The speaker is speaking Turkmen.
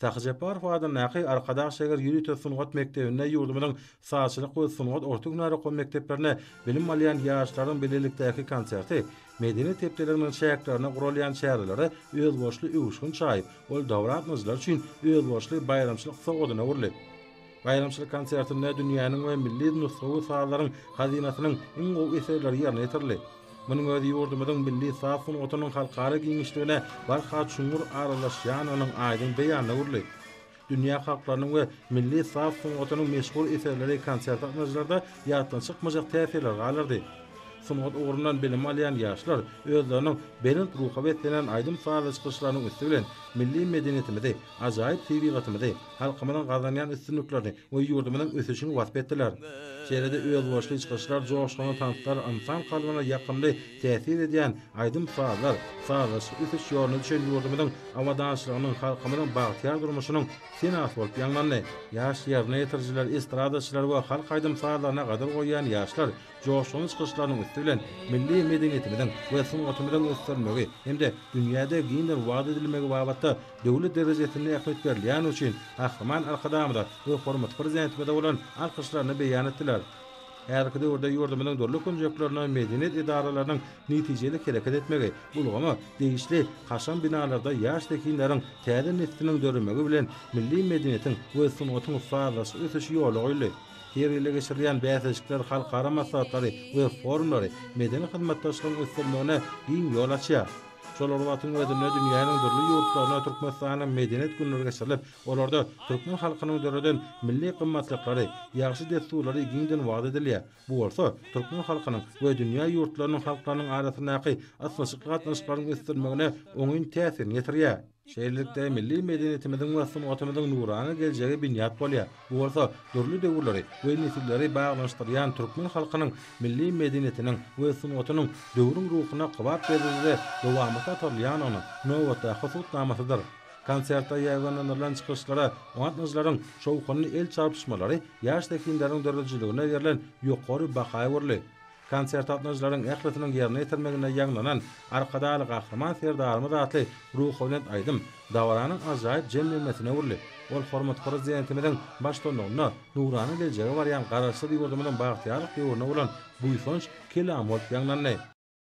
Sahy Jepbarow adyndaky Arkadag şäher ýörite sungat mekdebinde ýurdumyzyň sazçylyk we sungat orta hünär okuw mekdeplerinde bilim alýan ýaşlaryň bilelikdäki konserti Medeniýet hepdeliginiň çäklerinde guralýan çärelere özboluşly öwüşgin çaýyp, ol dabara gatnaşyjylar üçin özboluşly baýramçylyk sowgadyna öwrüldi. Baýramçylyk konsertinde dünýäniň we milli nusgawy sazlaryň hazynasynyň iň gowy eserleri ýerine ýetirildi. Munuň özi ýurdumyzyň milli saz sungatynyň halkara giňişligine barha çuňňur aralaşýandygynyň aýdyň beýanyna öwrüldi. Dünýä halklarynyň we milli saz sungatynyň meşhur eserleri konsert gatnaşyjylarda ýatdan çykmajak täsirleri galdyrdy. Sungat ugrundan bilim alýan ýaşlar özleriniň belent ruha beslenen aýdym-sazly çykyşlarynyň üsti bilen milli medeniýetimizi, ajaýyp tebigatymyzy, halkymyzyň gazanýan üstünliklerini we ýurdumyzyň ösüşini wasp etdiler. Şeýle-de özboluşly çykyşlar, joşgunly tanslar, ynsan kalbyna ýakymly täsir edýän aýdym-sazlar sazlaşykly ösüş ýoluna düşen ýurdumyzyň abadançylygynyň, halkymyzyň bagtyýar durmuşynyň senasy bolup ýaňlandy. Ýaş ýerine ýetirijiler, estradaçylar we halk aýdym-sazlaryna gadyr goýýan ýaşlar joşgunly çykyşlarynyň üsti bilen milli medeniýetimiziň we sungatymyzyň ösdürilmegi hem-de dünýäde giňden wagyz edilmegi babatda döwlet derejesinde ähmiýet berilýäni üçin Gahryman Arkadagymyza we hormatly Prezidentimize bolan alkyşlaryny beýan etdiler. Häzirki döwürde ýurdumyzyň dürli künjeklerinde medeniýet edaralarynyň netijeli hereket etmegi, ulgama degişli kaşaň binalarda ýaş zehinleriň täze nesliniň döremegi bilen milli medeniýetiň we sungatyň sazlaşykly ösüşi ýola goýuldy. Her ýylda geçirilýän bäsleşikler, halkara maslahatlary we forumlary medeni hyzmatdaşlygyň ösdürilmegine giň ýol açýar. Şol bir wagtyň özünde dünýäniň dürli ýurtlarynda Türkmenistanyň Medeniýet günleri geçirilip, olarda türkmen halkynyň döreden milli gymmatlyklary, ýagşy dessurlary giňden wagyz edilýär. Bu bolsa türkmen halkynyň we dünýä ýurtlarynyň halklarynyň arasyndaky ysnyşykly gatnaşyklaryň ösdürilmegine oňyn täsirini ýetirýär. Şeýlelikde, milli medeniýetimiziň we sungatymyzyň nurana geljegi binýat bolýar. Bu bolsa dürli döwürleri we nesilleri baglanyşdyrýan türkmen halkynyň milli medeniýetiniň we sungatynyň döwrüň ruhuna kybap derejede dowamata atarylýandygynyň nobatdaky subutnamasydyr. Konsertde ýaýbaňlandyrylan çykyşlara gatnaşyjylaryň şowhunly el çarpyşmalary ýaş zehinleriň döredijiligine berlen ýokary baha öwrüldi. Konsert gatnaşyjylaryň ählisiniň ýerine ýetirmeginde ýaňlanan Arkadagly Gahryman Serdarymyz atly ruhubelent aýdym dabaranyň ajaýyp jemlenmesine öwrüldi. Ol hormatly Prezidentimiziň baştutanlygynda nurana geljege barýan Garaşsyz ýurdumyzyň bagtyýarlyk döwrüne bolan buýsanç kelamy bolup ýaňlandy.